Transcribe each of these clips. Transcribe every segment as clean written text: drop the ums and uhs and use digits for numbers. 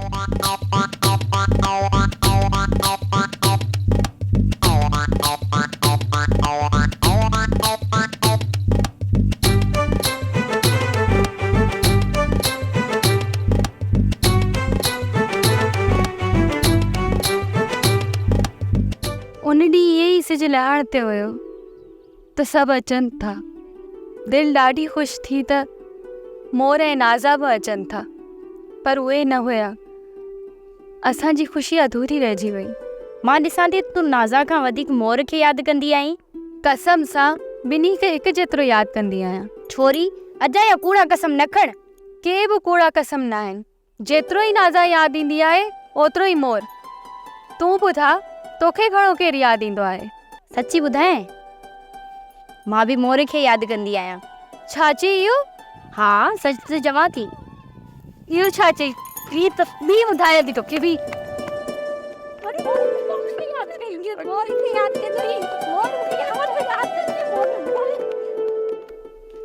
ان ڏينهن ائين ئي سج لهڻ تي هيو ته سڀ اچن ٿا. دل ڏاڍي خوش ٿي ته مور ۽ نازا به اچن ٿا پر اهي نه هيا. اسان جي خوشي اڌوري رهجي وئي. مان ڏسان ٿي تون نازا کان وڌيڪ مور کي ياد ڪندي آهين. قسم سان ٻنهي کي هڪ جيترو ياد ڪندي آهيان. ڇوري، اجايا ڪوڙا قسم نه کڻ. ڪي به ڪوڙا قسم ناهن. جيترو ئي نازا ياد ايندي آهي اوترو ئي مور. تون ٻڌاء توکي گهڻو ڪير ياد ايندو آهي؟ سچي ٻڌايانء؟ مان به مور کي ياد ڪندي آهيان. ڇا چئي اهو؟ ها سچ ته چوان ٿي. اهو ڇا چئي؟ هي ته ٻي ٻڌايان ٿي توکي به.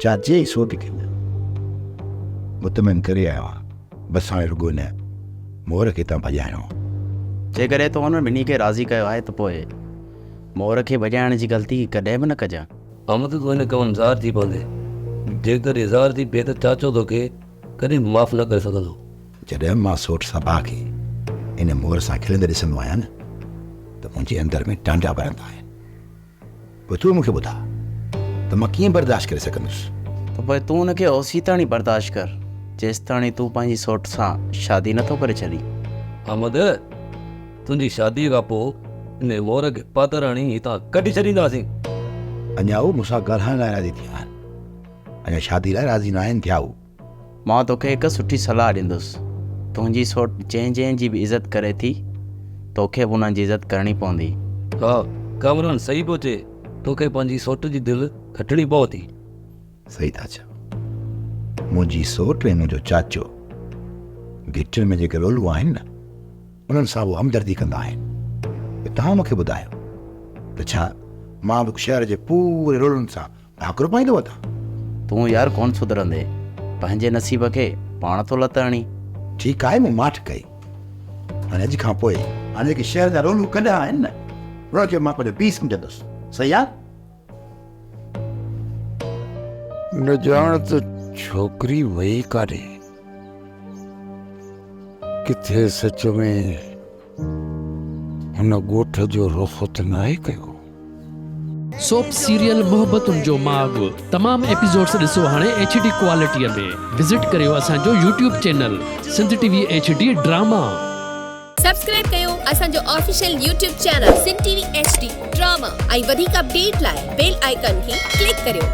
چاچي ۽ سوٽ کي به مطمئن ڪري آيو آهيان. بس هاڻي رڳو هن مور کي هتان ڀڄائڻو آهي. جيڪڏهن تو انهن ٻنهي کي راضي ڪيو آهي ته پوء مور کي ڀڄائڻ جي غلطي ڪڏهن به نه ڪجان. احمد تون هن ڪم ظاهر ٿي پوندين. جيڪڏهن ظاهر ٿي پئي ته چاچو توکي ڪڏهن به معاف نه ڪري سگهندو. جڏهن به مان سوٽ صبا کي ان مور سان کلندي ڏسندو آهيان نه ته منهنجي اندر ۾ ٽانڊا ٻرندا آهن. پوء تون مون کي ٻڌاء ته مان ڪيئن برداشت ڪري سگهندس؟ ته پوء تون ان کي اوسيتاڻي برداشت ڪر، جيستاڻي تون پنهنجي سوٽ سان شادي نه ٿو ڪري ڇڏين. احمد، تنهنجي شاديء کان پوء انهيء مور کي پادر هڻي هتان ڪڍي ڇڏينداسين. اڃا هو مون سان ڳالهائڻ لاء راضي ٿيا آهن. اڃا شادي لاء راضي ناهن ٿيا هو. مان توکي هڪ سٺي صلاح ڏيندس. تنهنجي سوٽ جنهن جنهن جي به عزت ڪري ٿي، توکي به انهن جي عزت ڪرڻي پوندي. ها، ڪامران صحيح پيو چئي. توکي پنهنجي سوٽ جي دل کٽڻي پوندي. صحيح ٿا چئو. منهنجي سوٽ ۽ منهنجو چاچو گهٽين ۾ جيڪي رولو آهن نه، انهن سان هو همدردي ڪندا آهن. پوء توهان مون کي ٻڌايو ته ڇا مان به شهر جي پوري رولن سان ڀاڪر پائيندو وتان. تون يار ڪونه سڌرندين. پنهنجي نصيب کي پاڻ ٿو لت هڻين. ٺيڪ آهي مون ماٺ ڪئي. هاڻي اڄ کان پوء هاڻي جيڪي شهر جا رولو ڪڍيا آهن نه انهن کي مان پنهنجو پيء سمجهندس. صحيح آهي؟ نه ڄاڻ ته ڇوڪري وئي ڪاڏي. ڪٿي سچ ۾ هن ڳوٺ جو رخ ته ناهي ڪيو. سوپ سيريل محبتن جو ماڳ تمام ايپيسوڊس ڏسو هاڻي ايڇ ڊي ڪوالٽي ۾ وزٽ ڪريو اسان جو YouTube channel Sindh T V H D drama. Subscribe ڪيو اسان جو official YouTube channel Sindh T V H D drama ۽ وڌيڪ اپڊيٽ لاء بيل آئيڪان کي ڪلڪ ڪريو.